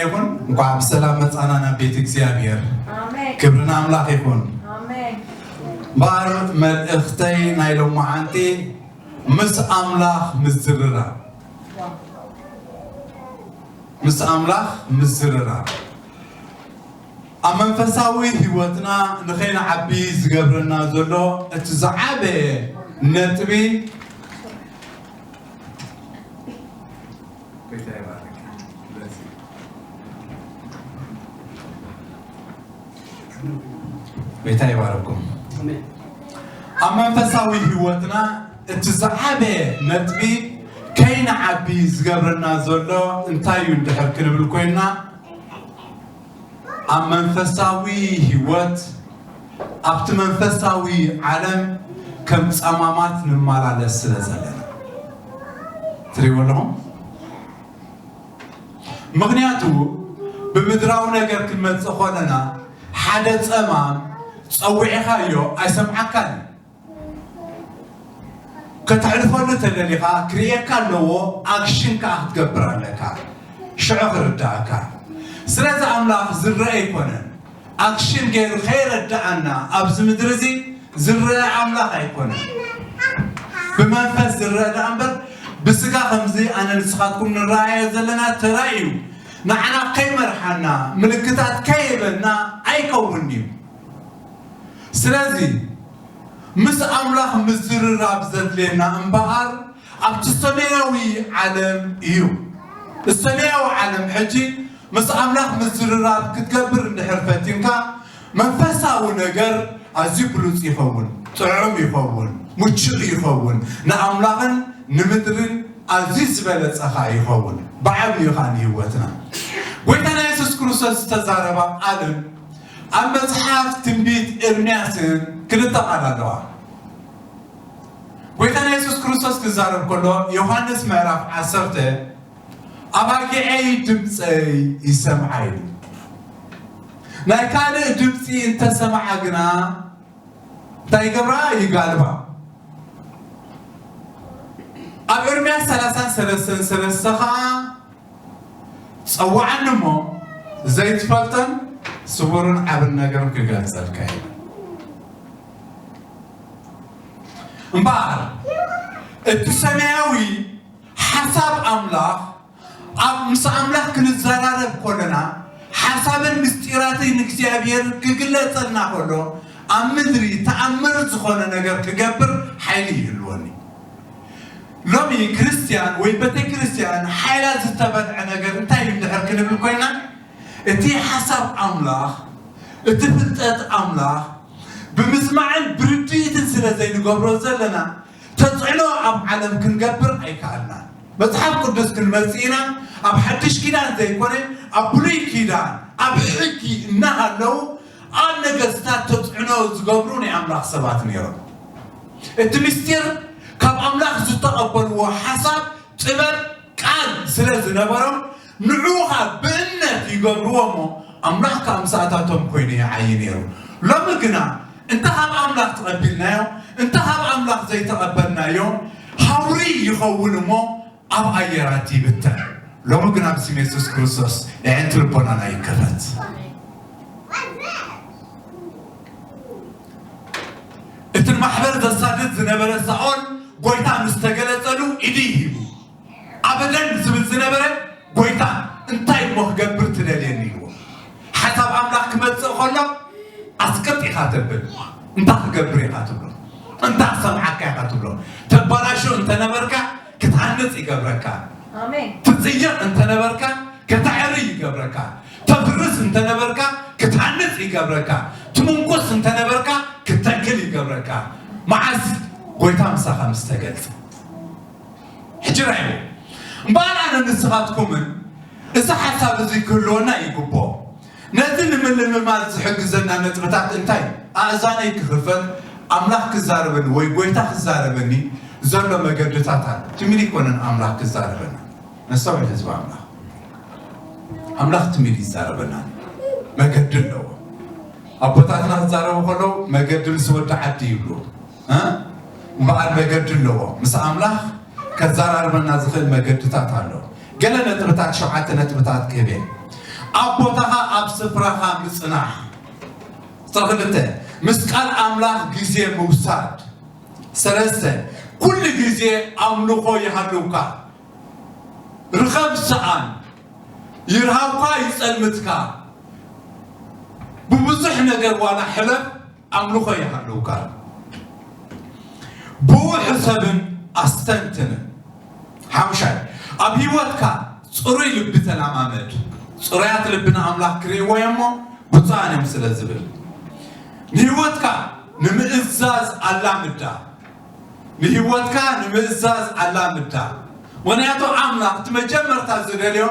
ይኹን። እንኳዕ ብሰላም መጻና ናብ ቤት እግዚኣብሔር። ኣሜን። ክብሪ ንኣምላኽ ይኹን። ኣሜን። እምበኣር መልእኽተይ ናይ ሎማዓንቲ ምስ ኣምላኽ ምዝርራብ፣ ምስ ኣምላኽ ምዝርራብ ኣብ መንፈሳዊ ህይወትና ንኸይንዓቢ ዝገብረና ዘሎ እቲ ዝዓበየ ነጥቢ። ጎይታ ይባርኩም። ኣብ መንፈሳዊ ህይወትና እቲ ዝዓበየ ነጥቢ ከይንዓቢ ዝገብረና ዘሎ እንታይ እዩ እንድሕር ክንብል ኮይንና፣ ኣብ መንፈሳዊ ህይወት ኣብቲ መንፈሳዊ ዓለም ከም ጸማማት ንመላለስ ስለ ዘለና ትሪእዎ ኣለኹም። ምኽንያቱ ብምድራዊ ነገር ክንመጽእ ከለና ሓደ ጸማም ጸዊዕኻዮ ኣይሰምዓካን እዩ። ከተሕልፈሉ ተደሊኻ ክርእየካ ኣለዎ። ኣክሽን ከኣ ክትገብር ኣለካ ሽዑ ክርዳእካ። ስለዚ ኣምላኽ ዝረአ ኣይኮነን። ኣክሽን ገይሩ ከይረዳኣና ኣብዚ ምድሪ እዚ ዝረአ ኣምላኽ ኣይኮነን። ብመንፈስ ዝረአ ደኣ እምበር ብስጋ ከምዚ ኣነ ንስኻትኩም ንረኣዮ ዘለና ተራእዩ ንዓና ከይመርሓና ምልክታት ከይህበና ኣይከውን እዩ። ስለዚ ምስ ኣምላኽ ምዝርራብ ዘድልየና እምበኣር ኣብቲ ሰማያዊ ዓለም እዩ። ሰማያዊ ዓለም ሕጂ ምስ ኣምላኽ ምዝርራብ ክትገብር እንድሕር ፈቲንካ መንፈሳዊ ነገር ኣዝዩ ብሉፅ ይኸውን፣ ጥዑም ይኸውን፣ ምቹእ ይኸውን፣ ንኣምላኽን ንምድርን ኣዝዩ ዝበለፀ ኸዓ ይኸውን። ብዓብዩ ኸዓ ንህይወትና ጎይታና የሱስ ክርስቶስ ዝተዛረባ ቃልን ኣብ መፅሓፍ ትንቢት ኤርምያስን ክልተ ቃል ኣለዋ። ጎይታና የሱስ ክርስቶስ ክዛረብ ከሎ ዮሃንስ ምዕራፍ ዓሰርተ ኣባጊዐይ ድምፀይ ይሰምዓ ኢሉ። ናይ ካልእ ድምፂ እንተሰምዓ ግና እንታይ ይገብራ? ይጋልባ። ኣብ ኤርምያስ ሰላሳን ሰለስተን ሰለስተ ኸዓ ጸዋዓኒ እሞ ዘይትፈልጠን ስውርን ዓብን ነገርን ክገልጸልካ እየ። እምበኣር እቲ ሰማያዊ ሓሳብ ኣምላኽ ኣብ ምስ ኣምላኽ ክንዘራረብ ከለና ሓሳብን ምስጢራትን እግዚኣብሔር ክግለጸልና ከሎ ኣብ ምድሪ ተኣምር ዝኾነ ነገር ክገብር ሓይሊ ይህልወኒ። ሎሚ ክርስትያን ወይ ቤተ ክርስትያን ሓይላ ዝተበልዐ ነገር እንታይ እዩ እንድሕር ክንብል ኮይና እቲ ሓሳብ ኣምላኽ እቲ ፍልጠት ኣምላኽ ብምስማዕን ብርድኢትን ስለ ዘይንገብሮ ዘለና ተፅዕኖ ኣብ ዓለም ክንገብር ኣይከኣልናን። መፅሓፍ ቅዱስ ክንመፅእ ኢና ኣብ ሓድሽ ኪዳን ዘይኮነ ኣብ ብሉይ ኪዳን ኣብ ሕጊ እናሃለዉ ኣብ ነገስታት ተፅዕኖ ዝገብሩ ናይ ኣምላኽ ሰባት ነይሮም። እቲ ምስጢር ካብ ኣምላኽ ዝተቐበልዎ ሓሳብ ጥበብ ቃል ስለ ዝነበሮም ንዑኻ ብእምነት ይገብርዎ እሞ ኣምላኽ ካብ ምሳእታቶም ኮይኑ ይዓይ ነይሩ። ሎሚ ግና እንተ ካብ ኣምላኽ ተቐቢልናዮ እንተ ካብ ኣምላኽ ዘይተቐበልናዮ ሃውሪ ይኸውን እሞ ኣብ ኣየራት ይብተን። ሎሚ ግና ብስም የሱስ ክርስቶስ ኣዕንቲ ልቦናና ይከፈት። እቲ ንማሕበር ዘሳድድ ዝነበረ ሳኦል ጎይታ ምስ ተገለጸሉ ኢዱ ሂቡ ኣበደን ዝብል ዝነበረ ጎይታ እንታይ እሞ ክገብር ትደልየኒ ኢልዎ። ሓሳብ ኣምላኽ ክመጽእ ከሎ ኣስቀጥ ኢኻ ተብል። እንታይ ክገብር ኢኻ ትብሎ? እንታይ ክሰምዓካ ኢኻ ትብሎ? ተባላሾ እንተነበርካ ክትሃንጽ ይገብረካ። ኣሜን። ትጽየቕ እንተነበርካ ከተዕሪ ይገብረካ። ተፍርስ እንተነበርካ ክትሃንጽ ይገብረካ። ትምንኩስ እንተነበርካ ክተክል ይገብረካ። መዓስ ጎይታ ምሳኻ ምስ ተገልጸ ሕጂ ራእይዎ። እምበኣር ኣነ ንስኻትኩምን እዚ ሓሳብ እዚ ክህልወና ይግብኦ። ነዚ ንምልምማድ ዝሕግዘና ነጥብታት እንታይ? ኣእዛነይ ክኽፈት ኣምላኽ ክዛረበኒ ወይ ጎይታ ክዛረበኒ ዘሎ መገድታት ኣሎ። ትም ኢሉ ኣይኮነን ኣምላኽ ክዛረበና። ነስተውዕል ህዝቢ ኣምላኽ። ኣምላኽ ትም ኢሉ ይዛረበና። መገዲ ኣለዎ። ኣቦታትና ክዛረቡ ከለዉ መገዲ ምስ ወዲ ዓዲ ይብሉ። እ? እምበኣር መገዲ ኣለዎ። ምስ ኣምላኽ ከዘራርበና ዝኽእል መገድታት ኣሎ። ገለ ነጥብታት፣ ሸውዓተ ነጥብታት ክህብ እየ። ኣብ ቦታኻ ኣብ ስፍራኻ ምጽናሕ። ቁጽሪ ክልተ፣ ምስ ቃል ኣምላኽ ግዜ ምውሳድ። ሰለስተ፣ ኩሉ ግዜ ኣምልኾ ይሃልውካ። ርኸብ ሰኣን፣ ይርሃብካ ይጸልምትካ። ብብዙሕ ነገር ዋላ ሕለፍ፣ ኣምልኾ ይሃልውካ። ብኡ ሕሰብን ኣስተንትንን። ሓሙሻይ፣ ኣብ ህይወትካ ጽሩይ ልቢ ተለማመድ። ጽሩያት ልቢ ንኣምላኽ ክርእይዎ እዮም እሞ ብፁዓን እዮም ስለ ዝብል። ንህይወትካ ንምእዛዝ ኣላምዳ። ንህይወትካ ንምእዛዝ ኣላምዳ። ምኽንያቱ ኣምላኽ እቲ መጀመርታ ዝደልዮ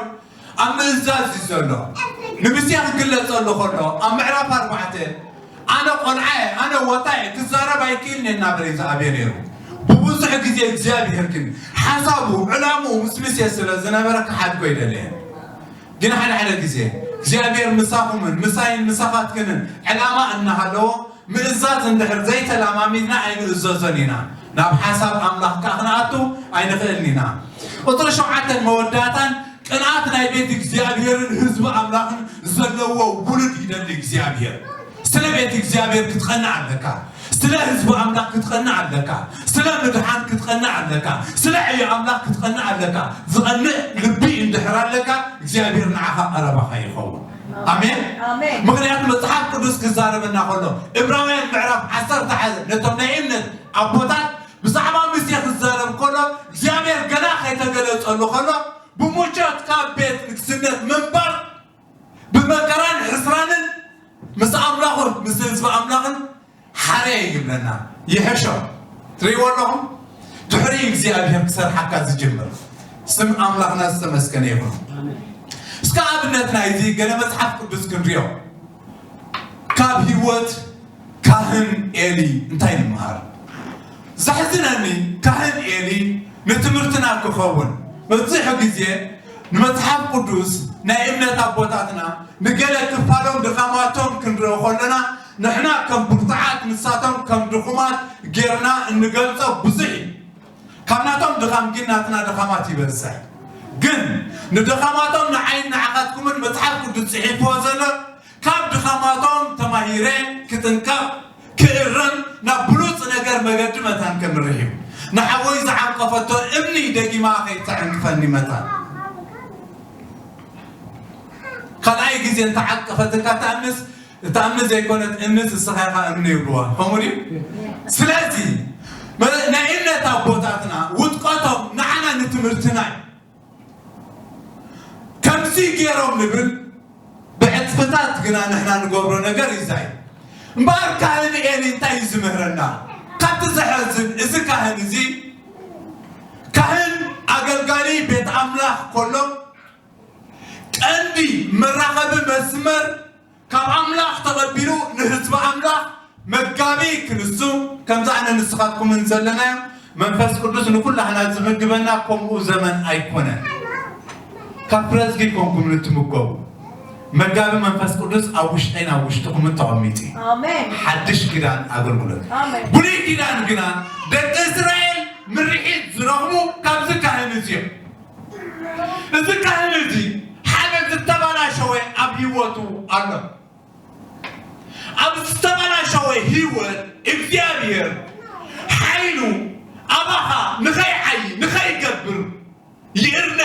ኣብ ምእዛዝ እዩ ዘሎ። ንሙሴ ክግለጸሉ ከሎ ኣብ ምዕራፍ ኣርባዕተ ኣነ ቆልዓ እየ፣ ኣነ ወታ እየ፣ ክዛረብ ኣይክእልን እየ እናበለ እዩ ዝኣብዮ ነይሩ። ብብዙሕ ግዜ እግዚኣብሔር ግን ሓሳቡ ዕላምኡ ምስ ሙሴ ስለ ዝነበረ ክሓድጎ ኣይደለየን። ግን ሓደ ሓደ ግዜ እግዚኣብሔር ምሳኹምን ምሳይን ምሳኻትክንን ዕላማ እናሃለዎ ምእዛዝ እንድሕር ዘይተላማሚድና ኣይንእዘዞን ኢና። ናብ ሓሳብ ኣምላኽ ከኣ ክንኣቱ ኣይንኽእልን ኢና። ቁፅሪ ሸውዓተን መወዳእታን ቅንኣት ናይ ቤት እግዚኣብሔርን ህዝቢ ኣምላኽን ዘለዎ ውሉድ ይደሊ እግዚኣብሔር። ስለ ቤት እግዚኣብሔር ክትቐንእ ኣለካ። ስለ ህዝቢ ኣምላኽ ክትቐንእ ኣለካ። ስለ ምድሓን ክትቐንእ ኣለካ። ስለ ዕዮ ኣምላኽ ክትቐንእ ኣለካ። ዝቐንእ ልቢ እንድሕር ኣለካ እግዚኣብሔር ንዓኻ ቀረባኻ ይኸውን። ኣሜን። ኣሜን። ምኽንያቱ መጽሓፍ ቅዱስ ክዛረበና ከሎ እብራውያን ምዕራፍ ዓሰርተ ሓደ ነቶም ናይ እምነት ኣቦታት ብዛዕባ ሙሴ ክዛረብ ከሎ እግዚኣብሔር ገና ከይተገለጸሉ ከሎ ብምቾት ካብ ቤት ንግስነት ምንባር ብመከራን ሕስራንን ምስ ኣምላኹን ምስ ህዝቢ ኣምላኽን ሓረየ ይብለና። ይሕሾ። ትርእይዎ ኣለኹም? ድሕሪ እግዚኣብሔር ክሰርሓካ ዝጅምር። ስም ኣምላኽና ዝተመስገነ ይኹን። እስከ ኣብነት ናይዚ ገለ መጽሓፍ ቅዱስ ክንሪኦ። ካብ ህይወት ካህን ኤሊ እንታይ ንምሃር? ዘሕዝነኒ ካህን ኤሊ ንትምህርትና ክኸውን መብዝሑ ግዜ ንመጽሓፍ ቅዱስ ናይ እምነት ኣቦታትና ንገለ ክፋሎም ድኻማቶም ክንርኢ ከለና ንሕና ከም ብርቱዓት ንሳቶም ከም ድኹማት ጌርና እንገልጾ ብዙሕ እዩ። ካብ ናቶም ድኻም ግን ናትና ድኻማት ይበዝሕ። ግን ንድኻማቶም ንዓይን ንዓኻትኩምን መጽሓፍ ቅዱስ ጽሒፍዎ ዘሎ ካብ ድኻማቶም ተማሂረ ክጥንቀቕ ክእረም ናብ ብሉጽ ነገር መገዲ መታን ከምርሕ እዩ። ንሓወይ ዝዓንቀፈቶ እምኒ ደጊማ ከይተዕንቅፈኒ መታን። ካልኣይ ግዜ እንተዓቀፈትካ ትኣምስ እታ እምኒ ዘይኮነት እምኒ ንስኻ ኢኻ እምኒ ይብልዋ። ከምኡ ድዩ? ስለዚ መ- ናይ እምነት ኣቦታትና ውድቀቶም ንዓና ንትምህርትና እዩ። ከምዚ ገይሮም ንብል ብዕፅፍታት ግና ንሕና ንገብሮ ነገር ይዛይ እምበኣር ካህን ኤሊ እንታይ እዩ ዝምህረና? ካብቲ ዘሐዝን እዚ ካህን እዚ ካህን ኣገልጋሊ ቤት ኣምላኽ ከሎ ቀንዲ መራኸቢ መስመር ካብ ኣምላኽ ተቐቢሉ ንህዝቢ ኣምላኽ መጋቢ ክንሱ ከምዚ ኣነ ንስኻትኩምን ዘለናዮ መንፈስ ቅዱስ ንኩላህና ዝምግበና ከምኡ ዘመን ኣይኮነን። ካብ ፍረዝጊ ኮንኩም ንትምገቡ መጋቢ መንፈስ ቅዱስ ኣብ ውሽጠይን ኣብ ውሽጥኹምን ተቐሚጡ እዩ። ኣሜን። ሓድሽ ኪዳን ኣገልግሎት ኣሜን። ብሉይ ኪዳን ግና ደቂ እስራኤል ምርሒት ዝረኽቡ ካብዚ ካህን እዚ እዮም። እዚ ካህን እዚ ሓደ ዝተባላሸወ ኣብ ህይወቱ ኣሎ። ኣብ ዝተባላሸወ ህይወት እግዚኣብሔር ሓይሉ ኣባኻ ንኸይዓይ ንኸይገብር ይእርነ።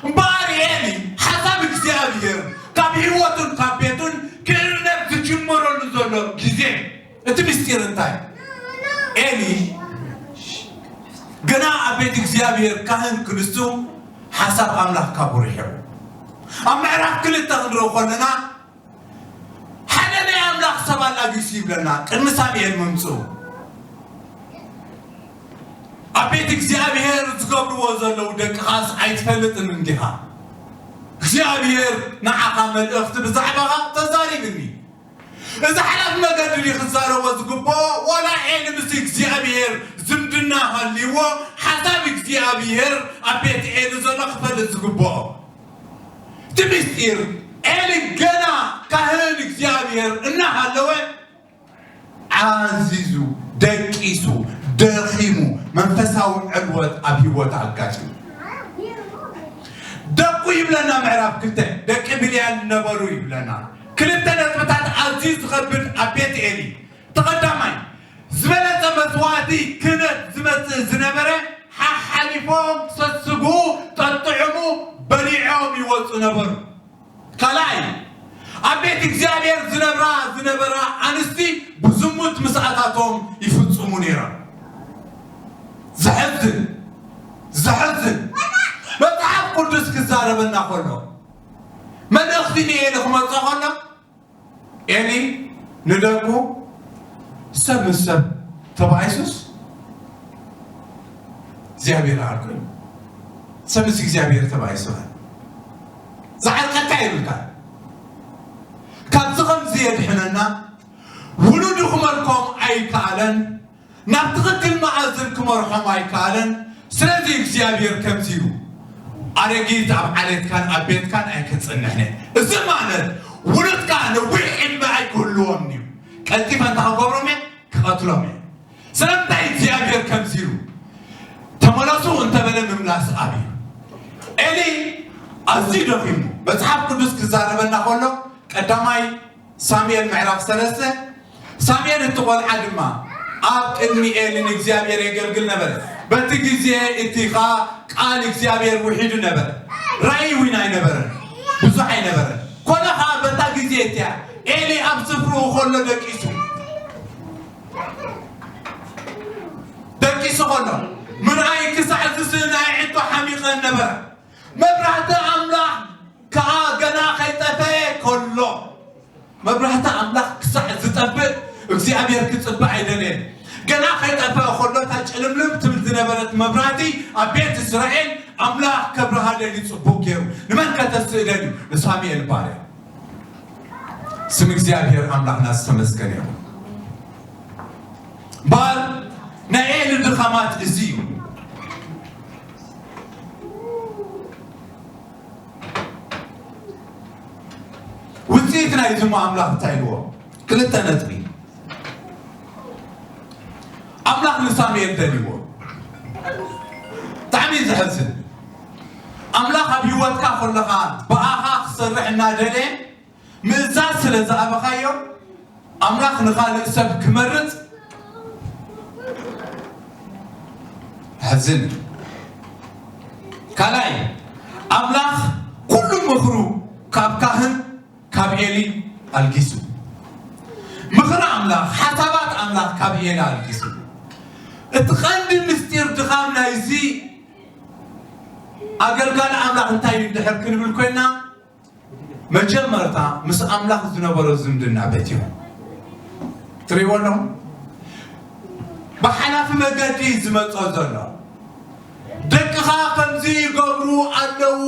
እምበኣር ኤሊ ሓሳብ እግዚኣብሔር ካብ ህይወቱን ካብ ቤቱን ክእርነብ ዝጅመረሉ ዘሎ ግዜ እቲ ምስጢር እንታይ? ኤሊ ገና ኣብ ቤት እግዚኣብሔር ካህን ክንሱ ሓሳብ ኣምላኽ ካብ ርሒቑ ኣብ ምዕራፍ ክልተ ክንርኢ ከለና ሓደ ናይ ኣምላኽ ሰብ ኣላጊሱ ይብለና ቅድሚ ሳሙኤል ምምፅኡ ኣብ ቤት እግዚኣብሔር ዝገብርዎ ዘለዉ ደቅኻስ ኣይትፈልጥን እንዲኻ እግዚኣብሔር ንዓኻ መልእኽቲ ብዛዕባኻ ተዛሪብኒ እዚ ሓላፍ መገዲ ድዩ ክዛረቦ ዝግብኦ ዋላ ኤሊ ምስ እግዚኣብሔር ዝምድና ሃልይዎ ሓሳብ እግዚኣብሔር ኣብ ቤት ኤሊ ዘሎ ክፈልጥ ዝግብኦ እቲ ምስጢር ኤሊ ገና ካህን እግዚኣብሔር እናሃለወ ዓዚዙ ደቂሱ ደኺሙ መንፈሳዊ ዕልወት ኣብ ህይወት ኣጋጢሙ ደቁ ይብለና ምዕራፍ ክልተ ደቂ ብልያል ነበሩ ይብለና። ክልተ ነጥብታት ኣዝዩ ዝኸብድ ኣብ ቤት ኤሊ። ተቐዳማይ ዝበለጸ መስዋዕቲ ክህነት ዝመጽእ ዝነበረ ሓሓሊፎም ሰስጉ ጠጥዕሙ በሊዖም ይወፁ ነበሩ። ካልኣይ ኣብ ቤት እግዚኣብሔር ዝነብራ ዝነበራ ኣንስቲ ብዝሙት ምስኣታቶም ይፍጽሙ ነይሮም። ዘሕዝን ዘሕዝን መጽሓፍ ቅዱስ ክዛረበና ከሎ መልእኽቲ ንኤሊ ክመጾ ከሎ ኤሊ ንደቁ ሰብ ምስ ሰብ ተባኢሱስ እግዚኣብሔር ዓርኩ እዩ። ሰብ ምስ እግዚኣብሔር ተባኢሱ ዝዓርቀካ የብልካ። ካብዚ ከምዚ የድሕነና ውሉዱ ክመልኮም ኣይከኣለን። ናብ ትኽክል መኣዝን ክመርሖም ኣይከኣለን። ስለዚ እግዚኣብሔር ከምዚ ኢሉ ኣረጊት ኣብ ዓሌትካን ኣብ ቤትካን ኣይክጽንሕን። እዚ ማለት ውሉድካ ነዊሕ ዕድመ ኣይክህልዎም እዩ። ቀልጢፈ እንተ ክገብሮም እየ ክቐትሎም እየ። ስለምንታይ እግዚኣብሔር ከምዚ ኢሉ ተመለሱ እንተበለ ምምላስ ኣብዩ። ኤሊ ኣዝዩ ደኺሙ። መጽሓፍ ቅዱስ ክዛረበና ከሎ ቀዳማይ ሳሙኤል ምዕራፍ ሰለስተ ሳሙኤል እቲ ቆልዓ ድማ ኣብ ቅድሚ ኤሊ ንእግዚኣብሔር የገልግል ነበረ። በቲ ግዜ እቲ ኸኣ ቃል እግዚኣብሔር ውሒዱ ነበረ። ራእይ እውን ኣይነበረን፣ ብዙሕ ኣይነበረን። ኮነ ኸኣ በታ ግዜ እቲኣ ኤሊ ኣብ ስፍርኡ ከሎ ደቂሱ ደቂሱ ከሎ ምርኣይ ክሳዕ ዝስእን ኣዒንቱ ሓሚቐን ነበረ። መብራህቲ ኣምላኽ ከኣ ገና ከይጠፈኤ ከሎ መብራህቲ ኣምላኽ ክሳዕ ዝጠፍእ እግዚኣብሔር ክጽበ ኣይደለየን። ገና ከይጠፈአ ከሎ እታ ጭልምልም ትብል ዝነበረት መብራህቲ ኣብ ቤት እስራኤል ኣምላኽ ከብርሃለል እዩ ጽቡቕ ገይሩ። ንመን ከተስእለል እዩ? ንሳሙኤል ባርያ። ስም እግዚኣብሔር ኣምላኽና ዝተመስገነ ይኹን። ባር ናይ ኤሊ ድኻማት እዚ እዩ። ውፅኢት ናይ ዝሙ ኣምላኽ እንታይ ኢልዎ? ክልተ ነጥቢ። ኣምላኽ ንሳሙኤል ደልዎ። ብጣዕሚ እዩ ዘሕዝን። ኣምላኽ ኣብ ህይወትካ ከለኻ ብኣኻ ክሰርሕ እናደለየ ምእዛዝ ስለ ዝኣበኻዮ ኣምላኽ ንኻልእ ሰብ ክመርጽ ሕዝን። ካልኣይ ኣምላኽ ኩሉ ምኽሩ ካብ ካህን ካብ ኤሊ ኣልጊሱ። ምኽሪ ኣምላኽ ሓሳባት ኣምላኽ ካብ ኤሊ ኣልጊሱ። እቲ ቐንዲ ምስጢር ድኻም ናይዚ ኣገልጋሊ ኣምላኽ እንታይ እዩ እንድሕር ክንብል ኮይና መጀመርታ ምስ ኣምላኽ ዝነበሮ ዝምድና በቲኹ። ትርእይዎ ኣለኹም? ብሓላፊ መገዲ ዝመጾ ዘሎ ደቅኻ ከምዚ ይገብሩ ኣለዉ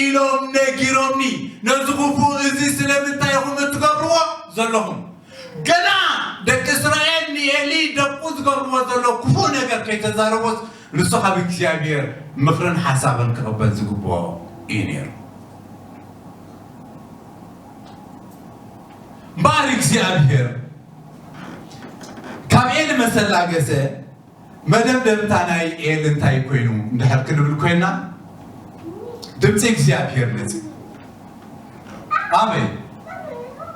ኢሎም ነጊሮምኒ። ነዚ ክፉእ እዚ ስለምንታይ ኢኹም እትገብርዎ ዘለኹም? ገና ደቂ እስራኤል ንኤሊ ደቁ ዝገብርዎ ዘሎ ክፉእ ነገር ከይተዛረቦስ ንሱ ካብ እግዚኣብሔር ምኽርን ሓሳብን ክቕበል ዝግብኦ እዩ ነይሩ። እምበኣር እግዚኣብሔር ካብ ኤሊ መሰላገሰ መደምደምታ ናይ ኤሊ እንታይ ኮይኑ እንድሕር ክንብል ኮይና ድምፂ እግዚኣብሔር መፂ ኣበይ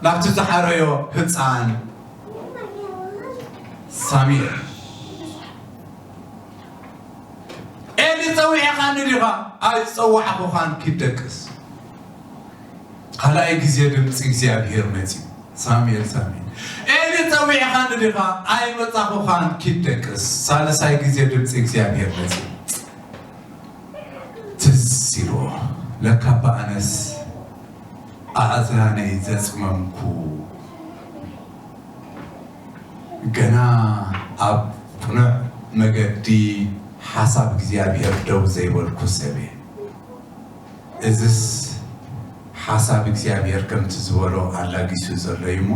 ናብቲ ዝሓረዮ ህፃን ሳሙኤል ኤሊ ጸዊዕኻኒ ዲኻ? ኣይጸዋዕኹኻን፣ ኪድ ደቅስ። ካልኣይ ግዜ ድምፂ እግዚኣብሔር መፂኡ፣ ሳሙኤል ሳሙኤል። ኤሊ ጸዊዕኻኒ ዲኻ? ኣይመጻኹኻን፣ ኪድ ደቅስ። ሳልሳይ ግዜ ድምፂ እግዚኣብሔር መፂኡ። ትዝ ኢልዎ፣ ለካ እባ ኣነስ ኣእዛነይ ዘጽመምኩ። ገና ኣብ ቅኑዕ መገዲ ሓሳብ እግዚኣብሔር ደው ዘይበልኩ ሰብ እየ። እዝስ ሓሳብ እግዚኣብሔር ከምቲ ዝበሎ ኣላጊሱ ዘሎ እዩ እሞ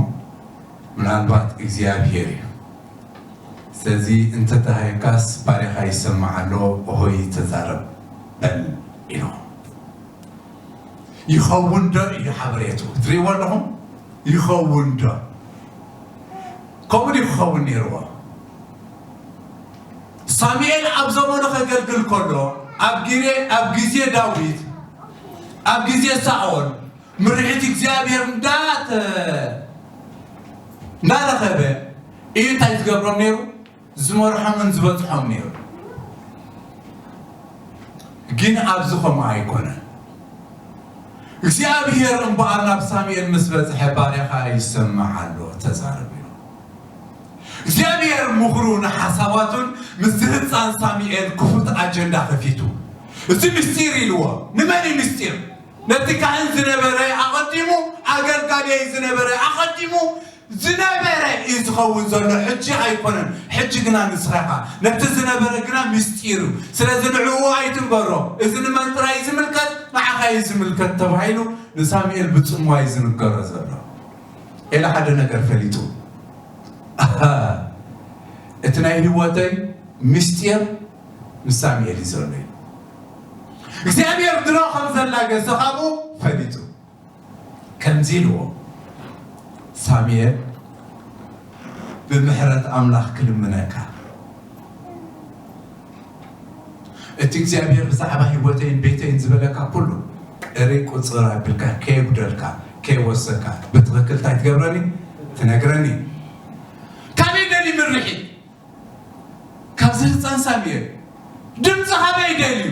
ምናልባት እግዚኣብሔር እዩ። ስለዚ እንተተሃይካስ ባሪኻ ይሰማዕ ኣሎ፣ ኦሆይ ተዛረብ በል ኢልዎ። ይኸውን ዶ እዩ ሓበሬቱ? ትርእይዎ ኣለኹም? ይኸውን ዶ? ከምኡ ድዩ ክኸውን ነይርዎ? ሳሙኤል ኣብ ዘመኑ ከገልግል ከሎ ኣብ ግዜ ኣብ ግዜ ዳዊት ኣብ ግዜ ሳኦል ምርሒት እግዚኣብሔር እንዳተ እንዳረኸበ እዩ እንታይ ዝገብሮም ነይሩ? ዝመርሖምን ዝበፅሖም ነይሩ። ግን ኣብዚ ከምኡ ኣይኮነን። እግዚኣብሔር እምበኣር ናብ ሳሙኤል ምስ በፅሐ፣ "ባርያኻ ይሰምዕ ኣሎ፣ ተዛረብ" ኢሉ። እግዚኣብሔር ምኽሩ ንሓሳባቱን ምስዚ ህፃን ሳሙኤል ክፉት ኣጀንዳ ከፊቱ። እዚ ምስጢር ኢልዎ። ንመን እዩ ምስጢር? ነቲ ካህን ዝነበረ ኣቐዲሙ፣ ኣገልጋሊ ዝነበረ ኣቐዲሙ፣ ዝነበረ እዩ ዝኸውን ዘሎ፣ ሕጂ ኣይኮነን። ሕጂ ግና ንስኻ ኢኻ ነቲ ዝነበረ ግና ምስጢር እዩ። ስለዚ ንዕኡ ኣይትንገሮ፣ እዚ ንመን ጥራይ እዩ ዝምልከት? ንዓኻ እዩ ዝምልከት ተባሂሉ ንሳሙኤል ብጽምዋ እዩ ዝንገሮ ዘሎ። ኤሊ ሓደ ነገር ፈሊጡ፣ ኣሃ፣ እቲ ናይ ህይወተይ ምስጢር ምስ ሳሙኤል እዩ ዘሎ እዩ። እግዚኣብሔር ድሮ ከም ዘላገሰ ካብኡ ፈሊጡ። ከምዚ ኢልዎ፣ ሳሙኤል፣ ብምሕረት ኣምላኽ ክልምነካ፣ እቲ እግዚኣብሔር ብዛዕባ ህይወተይን ቤተይን ዝበለካ ኩሉ ቅሪ ቁፅር ኣቢልካ ከየጉደልካ ከየወሰካ ብትኽክል እንታይ ትገብረኒ? ትነግረኒ። ካበይ ደሊ ምርሒት? ካብዚ ህፃን ሳሙኤል። ድምፂ ካበይ ደልዩ?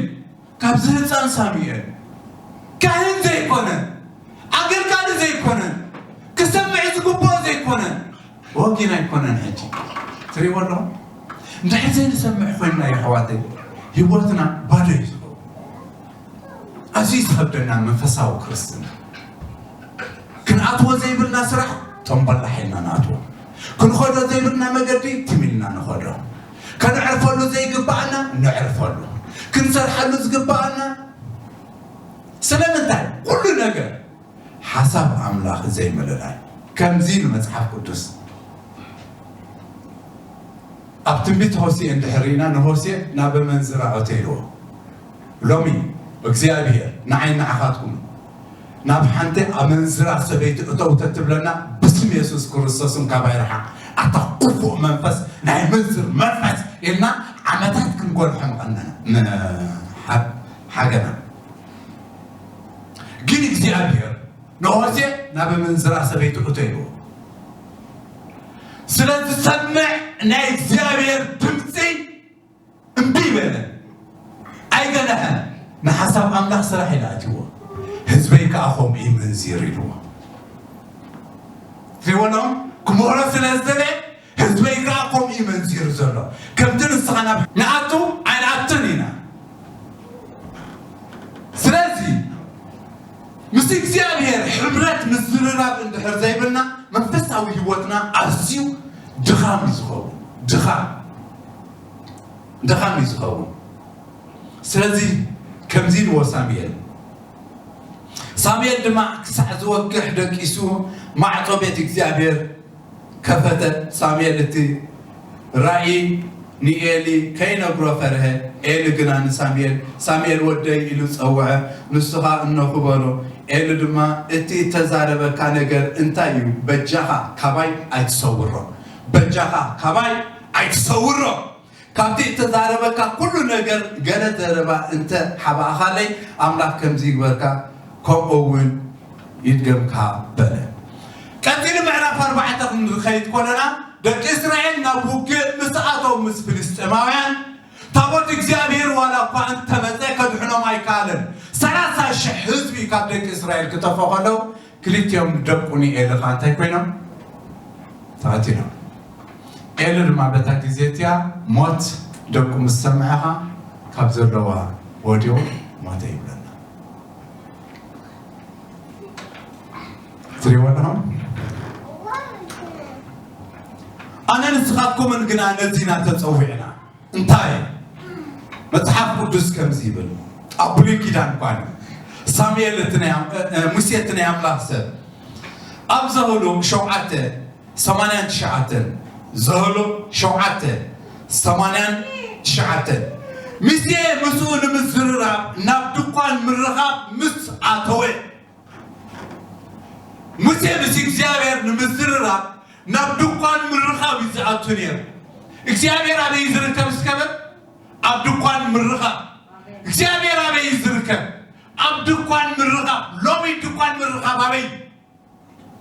ካብዚ ህፃን ሳሙኤል። ካህን ዘይኮነ፣ ኣገልጋሊ ዘይኮነ፣ ክሰምዕ ዝግብኦ ዘይኮነ፣ ወጊን ኣይኮነን። ሕጂ ትሪእዎ ኣለኹም? እንድሕር ዘይንሰምዕ ኮይንና፣ የሕዋተይ፣ ህይወትና ባዶ እዩ ዝኸውን። ኣዝዩ ዝኸብደና መንፈሳዊ ክርስትና። ክንኣትዎ ዘይብልና ስራሕ ጠምበላሕ ኢልና ንኣትዎ። ክንኸዶ ዘይብልና መገዲ ትም ኢልና ንኸዶ። ከነዕርፈሉ ዘይግባኣና ነዕርፈሉ። ክንሰርሓሉ ዝግባኣና ስለምንታይ? ኩሉ ነገር ሓሳብ ኣምላኽ ዘይምልላይ። ከምዚ ኢሉ መጽሓፍ ቅዱስ ኣብ ትንቢት ሆሴዕ እንድሕር ርኢና፣ ንሆሴዕ ናብ ኣመንዝራ እቶ ኢልዎ። ሎሚ እግዚኣብሔር ንዓይ ንዓኻትኩም ናብ ሓንቲ ኣመንዝራ ሰበይቲ እተው ተትብለና፣ ብስም የሱስ ክርስቶስን ካባይ ርሓቕ፣ ኣታ ክፉእ መንፈስ፣ ናይ ምንዝር መንፈስ ኢልና ዓመታት ክንጎልሖ ምቐነና፣ ም-፣ ሓ-፣ ሓገና። ግን እግዚኣብሔር ንሆሴዕ ናብ ኣመንዝራ ሰበይቲ እቶ ኢልዎ። ስለ ዝሰምዕ ናይ እግዚኣብሔር ድምፂ እምቢ በለ፣ ኣይገለሐን። ንሓሳብ ኣምላኽ ስራሕ ኢሉ ኣትይዎ። ህዝበይ ከኣ ከምኡ ይመንዚር ኢልዎ። ትሪእዎሎም ክምህሮ ስለ ዝደለ፣ ህዝበይ ከኣ ከምኡ ይመንዚር ዘሎ። ከምቲ ንስኻ ናብ ንኣቱ ኣይንኣቱን ኢና። ስለዚ ምስ እግዚኣብሔር ሕብረት ምዝርራብ እንድሕር ዘይብልና፣ መንፈሳዊ ህይወትና ኣዝዩ ድኻም እዩ ዝኸውን። ድኻም፣ ድኻም እዩ ዝኸውን። ስለዚ ከምዚ ኢልዎ ሳሙኤል። ሳሙኤል ድማ ክሳዕ ዝወግሕ ደቂሱ፣ ማዕጾ ቤት እግዚኣብሔር ከፈተ። ሳሙኤል እቲ ራእይ ንኤሊ ከይነግሮ ፈርሀ። ኤሊ ግና ንሳሙኤል፣ "ሳሙኤል ወደይ" ኢሉ ጸውዐ። ንሱ ኸኣ "እነኹ" በሎ። ኤሊ ድማ፣ "እቲ እተዛረበካ ነገር እንታይ እዩ? በጃኻ ካባይ ኣይትሰውሮ። በጃኻ ካባይ ኣይትሰውሮ። ካብቲ እተዛረበካ ኩሉ ነገር ገለ ዘረባ እንተ ሓባእኻለይ፣ ኣምላኽ ከምዚ ይግበርካ፣ ከምኡ እውን ይድገምካ" በለ። ቀጺሉ ምዕራፍ ኣርባዕተ ክንኸይድ ከለና፣ ደቂ እስራኤል ናብ ውግእ ምስ ኣተው ምስ ፍልስጤማውያን፣ ታቦት እግዚኣብሔር ዋላ እኳ እንተመጸ ከድሕኖም ኣይከኣለን። ሰላሳ ሺሕ ህዝቢ ካብ ደቂ እስራኤል ክጠፍኡ ከለዉ፣ ክልቲኦም ደቁ ንኤሊ ኸኣ እንታይ ኮይኖም? ተቐቲሎም። ኤሊ ድማ በታ ግዜ እቲኣ ሞት ደቁ ምስ ሰምዐ ኸኣ ካብ ዘለዋ ወዲቑ ሞተ ይብለና። ትሪእዎ ኣለኹም? ኣነ ንስኻትኩምን ግና ነዚ ኢና ተጸዊዕና። እንታይ? መጽሓፍ ቅዱስ ከምዚ ይብል፣ ኣብ ብሉይ ኪዳን እኳ ሳሙኤል እቲ ናይ ኣም-፣ እ፣ እ፣ ሙሴ እቲ ናይ ኣምላኽ ሰብ ኣብ ዘህሉ ሸውዓተ ሰማንያን ትሽዓተን፣ ዘህሉ ሸውዓተ ሰማንያን ትሽዓተን፣ ሙሴ ምስኡ ንምዝርራብ ናብ ድኳን ምርኻብ ምስ ኣተወ፣ ሙሴ ምስ እግዚኣብሔር ንምዝርራብ ናብ ድኳን ምርኻብ እዩ ዝኣቱ ነይሩ። እግዚኣብሔር ኣበይ እዩ ዝርከብ? እስከ በል፣ ኣብ ድኳን ምርኻብ። እግዚኣብሔር ኣበይ እዩ ዝርከብ? ኣብ ድኳን ምርኻብ፣ ሎሚ ድኳን ምርኻብ ኣበይ?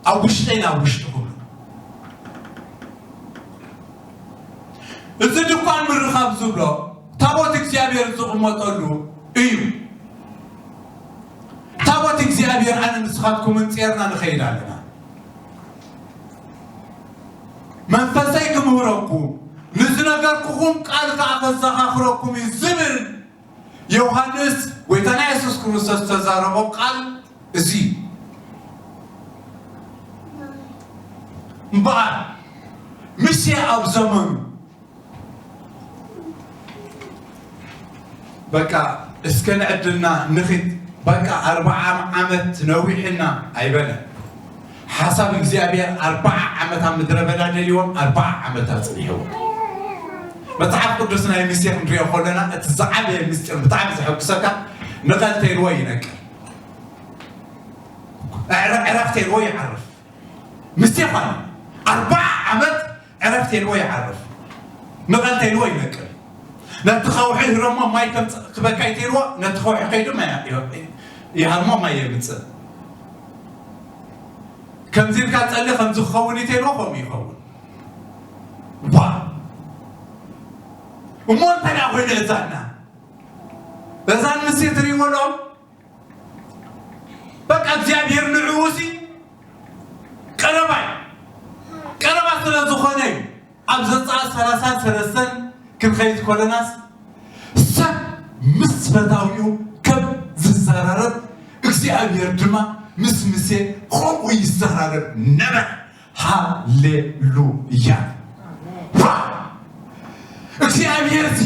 ኣብ ውሽጠይ ናብ ውሽጥኹም። እዚ ድኳን ምርኻብ ዝብሎ ታቦት እግዚኣብሔር ዝቕመጠሉ እዩ። ታቦት እግዚኣብሔር ኣነ ንስኻትኩምን ጼርና ንኸይድ ኣለና። መንፈሰይ ክምህረኩም፣ ንዝነገርኩኹም ቃል ከኣ ከዘኻኽረኩም እዩ ዝብል ዮሃንስ ጎይታና የሱስ ክርስቶስ ዝተዛረቦ ቃል እዚ እዩ። እምበኣር፣ ምሴ ኣብ ዘመኑ በቃ እስከ ንዕድልና ንኺድ፣ በቃ ኣርብዓ ዓመት ነዊሕና ኣይበለን። ሓሳብ እግዚኣብሔር ኣርብዓ ዓመት ኣብ ምድረ በዳ ደልዎም፣ ኣርብዓ ዓመት ኣጽኒሕዎ። መጽሓፍ ቅዱስ ናይ ሙሴ ክንሪኦ ከለና፣ እቲ ዝዓበየ ምስጢር ብጣዕሚ ዘሐጉሰካ፣ ንቐል ተይልዎ ይነቅል፣ ዕረ-፣ ዕረፍ ተይልዎ ይዓርፍ። ምስቲ ኾነ ኣርብዓ ዓመት ዕረፍቲ የልዎ ይዓርፍ፣ ንቐል ተይልዎ ይነቅል። ነቲ ከውሒ ህረሞ ማይ ከምጽእ ክበካ ይተይልዎ፣ ነቲ ከውሒ ከይዱ ማይ ይ-፣ ይሃርሞ ማይ የምጽእ። ከምዚ ኢልካ ጸሊ ከምዚ ክኸውን ይተይልዎ ከምኡ ይኸውን። ዋ! እሞ እንታይ ደኣ ኮይኑ እዛና? እዛን ምስቲ ትርእይዎ ኣለኹም? በቃ እግዚኣብሔር ንዕኡ ሲ ቀረባይ፣ ቀረባ ስለ ዝኾነ እዩ። ኣብ ዘጸኣት ሰላሳን ሰለስተን ክንኸይድ ከለናስ፣ ሰብ ምስ ፈታዊኡ ከም ዝዘራረብ፣ እግዚኣብሔር ድማ ምስ ሙሴ ከምኡ ይዘራረብ ነበረ። ሃሌሉያ! ዋ! እግዚኣብሔር ሲ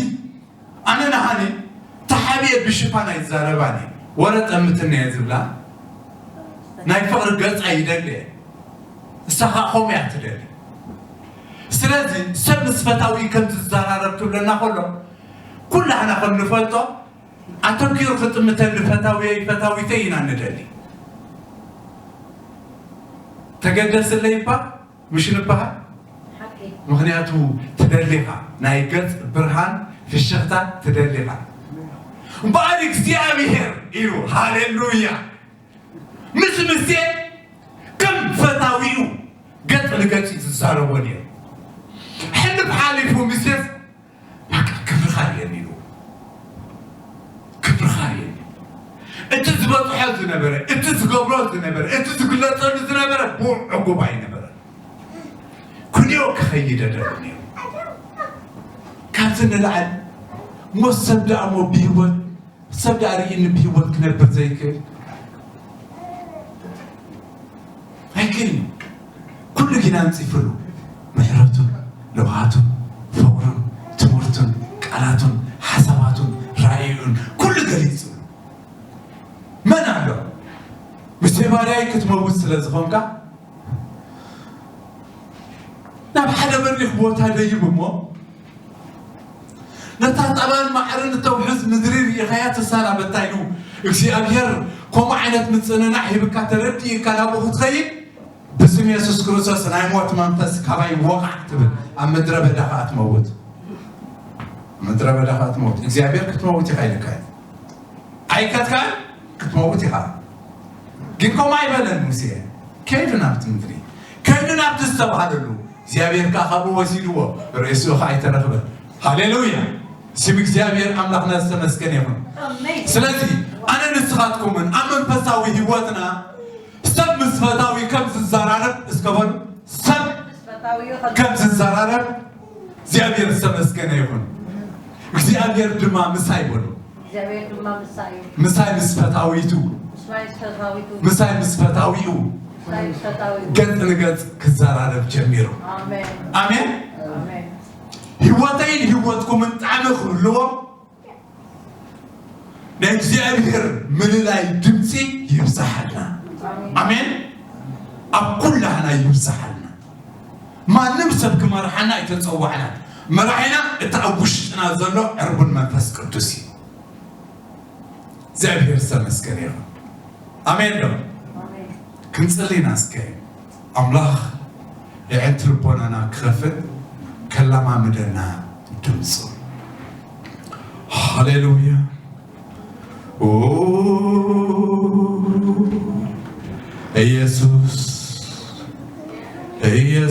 ኣነ ንሃኒ ተሓቢኤ ብሽፋን ኣይዛረባን እየ። ወረ ጠምትና እየ ዝብላ። ናይ ፍቕሪ ገጻ ይደሊ እየ። እሳ ኸኣ ከምኡ እያ ትደሊ። ስለዚ ሰብ ምስ ፈታዊ ከም ዝዘራረብ ክብለና ከሎ፣ ኩላህና ከም ንፈልጦ፣ ኣተኪሩ ክጥምተኒ ፈታዊየይ ፈታዊተይ ኢና ንደሊ። ተገደስለይ እባ ምሽ ንበሃል? ሓቂ። ምኽንያቱ ትደሊኻ፣ ናይ ገጽ ብርሃን ፍሽኽታ ትደሊኻ። እምበኣር እግዚኣብሔር ኢሉ፣ ሃሌሉያ። ምስ ሙሴ ከም ፈታዊኡ ገጽ ንገጽ እዩ ዝዛረቦ ነይሩ። ሕልፍ ሓሊፉ ሙሴስ በቃ ክብርኻ እየኒ ኢሉ። ክብርኻ እየኒ። እቲ ዝበጽሖ ዝነበረ፣ እቲ ዝገብሮ ዝነበረ፣ እቲ ዝግለጸሉ ዝነበረ ብኡ ዕጉብ ኣይነበረ። ክንዮ ክኸይድ ደለኹ ነይሩ። ካብዚ ንላዕሊ እሞ ሰብ ደኣ እሞ ብህይወት፣ ሰብ ደኣ ርኢኒ ብህይወት ክነብር ዘይክእል? ኣይክእልን እዩ። ኩሉ ግን ኣንጺፍሉ። ምሕረቱን፣ ለውሃቱን፣ ፍቕሩን፣ ትምህርቱን፣ ቃላቱን፣ ሓሳባቱን፣ ራእዩን፣ ኩሉ ገሊጹ። መን ኣሎ? ሙሴ ባርያይ ክትመውት ስለ ዝኾንካ፣ ናብ ሓደ በሪኽ ቦታ ደይብ እሞ፣ ነታ ጸባን ማዕርን እተውሕዝ ምድሪ ርኢኻያ ትሰናበታ ኢሉ እግዚኣብሔር ከምኡ ዓይነት ምጽንናዕ ሂብካ ተረዲእካ ናብኡ ክትኸይድ ብስም የሱስ ክርስቶስ ናይ ሞት መንፈስ ካባይ ወቓዕ ትብል። ኣብ ምድረ በዳ ኸኣ ትመውት። ምድረ በዳ ኸኣ ትመውት። እግዚኣብሔር ክትመውት ኢኻ ኢልካ እዩ። ኣይከትካን ክትመውት ኢኻ። ግን ከምኡ ኣይበለን ሙሴ። ከይዱ ናብቲ ምድሪ። ከይዱ ናብቲ ዝተባህለሉ። እግዚኣብሔር ከኣ ካብኡ ወሲድዎ። ርእሲኡ ኸኣ ኣይተረኽበን። ሃሌሉያ! ስም እግዚኣብሔር ኣምላኽና ዝተመስገነ ይኹን። ኣሜን። ስለዚ ኣነ ንስኻትኩምን ኣብ መንፈሳዊ ህይወትና ሰብ ምስ ፈታዊ ከም ዝዘራረብ እስከ በሉ። ሰብ ምስ ፈታዊኡ ከም ከም ዝዘራረብ እግዚኣብሔር ዝተመስገነ ይኹን። እግዚኣብሔር ድማ ምሳይ በሉ። እግዚኣብሔር ድማ ምሳይ እዩ። ምሳይ ምስ ፈታዊቱ፣ ምስ ናይ ፈታዊቱ፣ ምሳይ ምስ ፈታዊኡ ምሳይ ምስ ፈታዊኡ ገጽ ንገጽ ክዘራረብ ጀሚሩ። ኣሜን። ኣሜን። ኣሜን። ህይወተይን ህይወትኩምን ጣዕሚ ክህልዎ ናይ እግዚኣብሔር ምልላይ ድምፂ ይብዛሓልና። ኣሜን። ኣብ ኩላህና ይብዛሓልና። ማንም ሰብ ክመርሓና ኣይተፀዋዕናን። መራሒና እቲ ኣብ ውሽጥና ዘሎ ዕርቡን መንፈስ ቅዱስ እዩ። እግዚኣብሔር ዝተመስገነ ይኹን። ኣሜን ዶ? ኣሜን። ክንጽሊ ኢና እስከ። ኣምላኽ የዕንቲ ልቦናና ክኸፍት ከላማምደና ድምፁ። ሃሌሉያ። ኦ ኢየሱስ